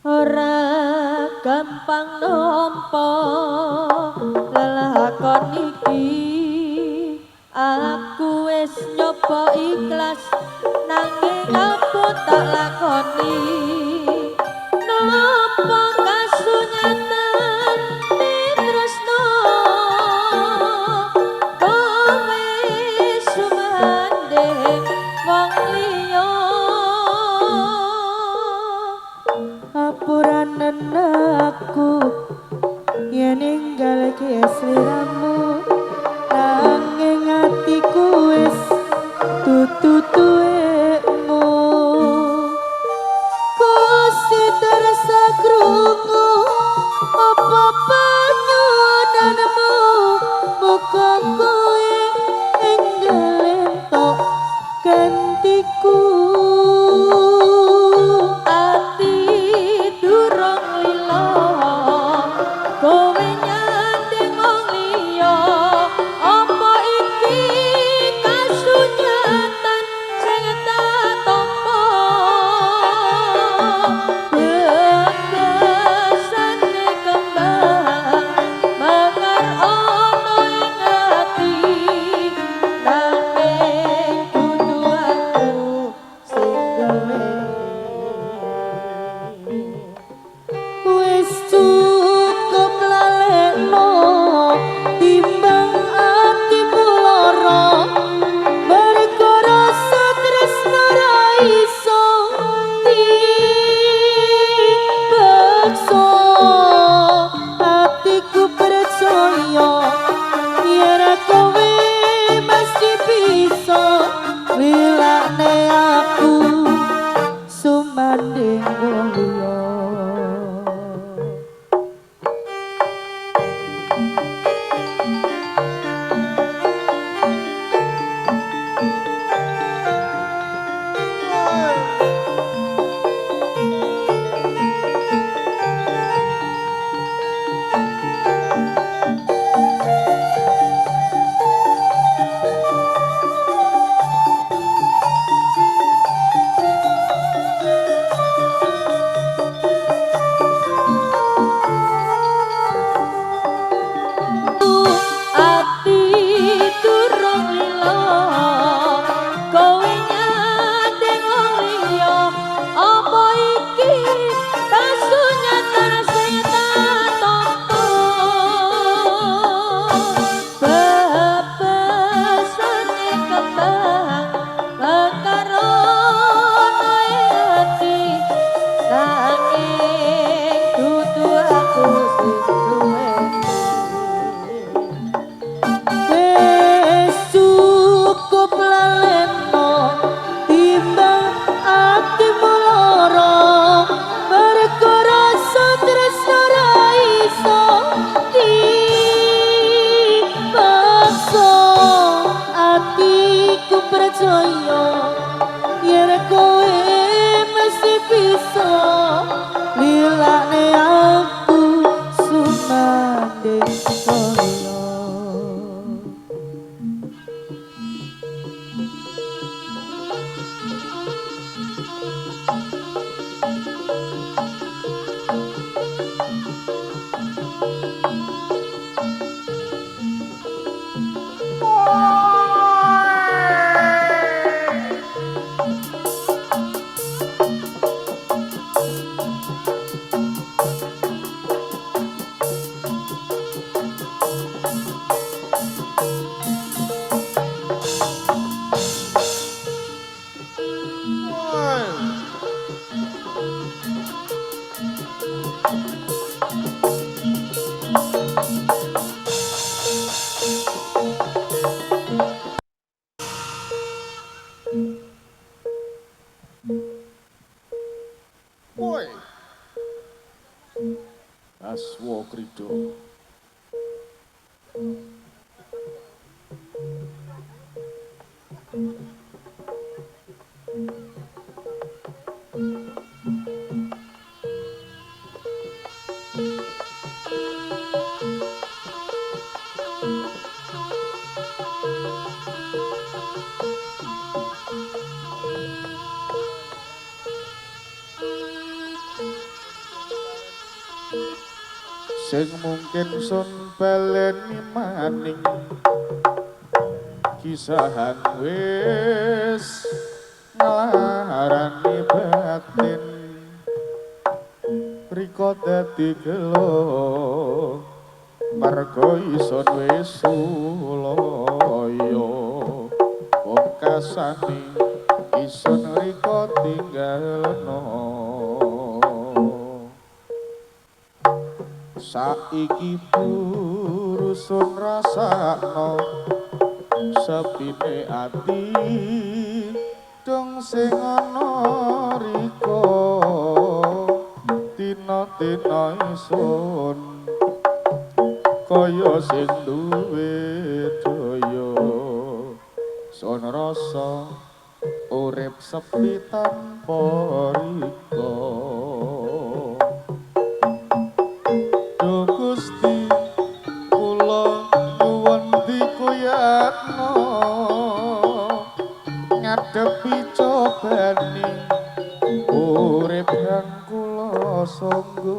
Ora gampang nampa lelakon iki. Aku wis nyoba ikhlas nanging apa tak lakoni. Napa kasunyatan tresno kowe sumandhing wong liya. Apuranen aku yen ninggalke sliramu, nanging atiku wis dudu duwekmu. Gusti tersa krungu apa panyuwunanmu, muga kowe enggal entuk gantiku. Ati durung lila kowe nyanding wong liya. Apa iki kasunyatan sing tak tampa? Bebasane kembang mekar ana ing ati, nanging dudu aku sing gawe. Wis cukup lalekno timbang atimu lara, mergo rasa tresno ra iso dipaksa. Atiku percaya yen kowe mesti bisa lilakne aku sumandhing wong liya. Ati durung lila kowe nyanding wong liya. Apa iki kasunyatan sing tak tampa? Bebasane kembang mekar ana ing ati, nanging dudu aku sing duweni. Wis cukup lalekno timbang atimu lara, mergo rasa tresno ra iso dipaksa. Atiku percaya yen kowe mesti bisa lilakne aku sumandhing wong liya. Woi. Aswa Krido. Sing mungkin sun baleni maning kisahan wis nglarani batin rika dadi gelo mergo isun wis sulaya pungkasane isun rika tinggalno. Saiki purusun rasakno sepine ati dong sing ana rika tina-tina isun kaya sing duwe daya sun rasa urip sepi tanpa rika. Duh Gusti kula nyuwun dikuyatno ngadepi cobane urip kang kula sangga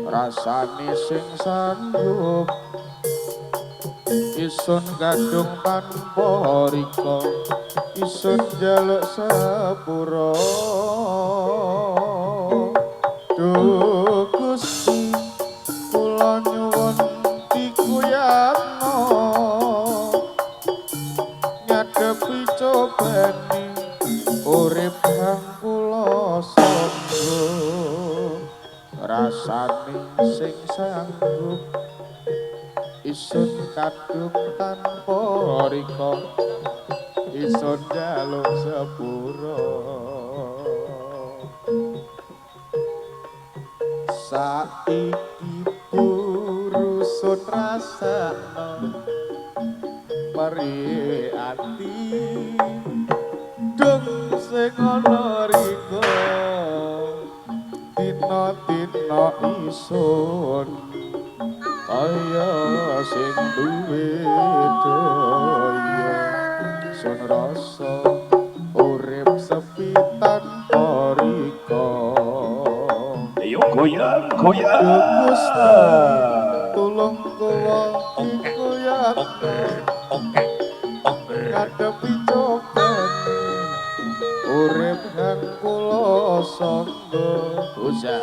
rasane sing sanggup isun kadung tanpa rika isun njaluk sepura. Duh Gusti kula nyuwun dikuyatno ngadepi cobane urip kang kula sangga rasane sing sanggup isun kadung tanpa rika isun njaluk sepura. Saiki purusun rasakno perih ati dung sing ana rika dina-dina isun kaya sing duwe daya sun rasa urip sepi tanpa rika. Ayo goyang goyang. Gusti tulung kula dikuyatno ngadepi cobane urip kang kula sangga usah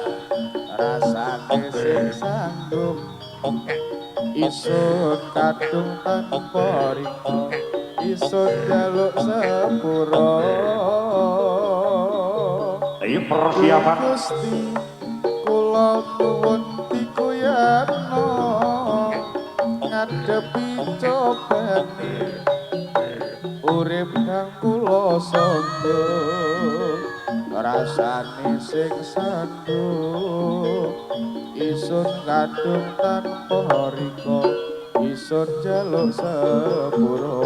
rasane sing sanggup isun kadung tanpa rika isun njaluk sepura. Ayo persiapan. Gusti kula nuwun dikuyatno ngadepi cobane urip kang kula sangga rasane sing sanggup isun kadung tanpa rika isun njaluk sepura.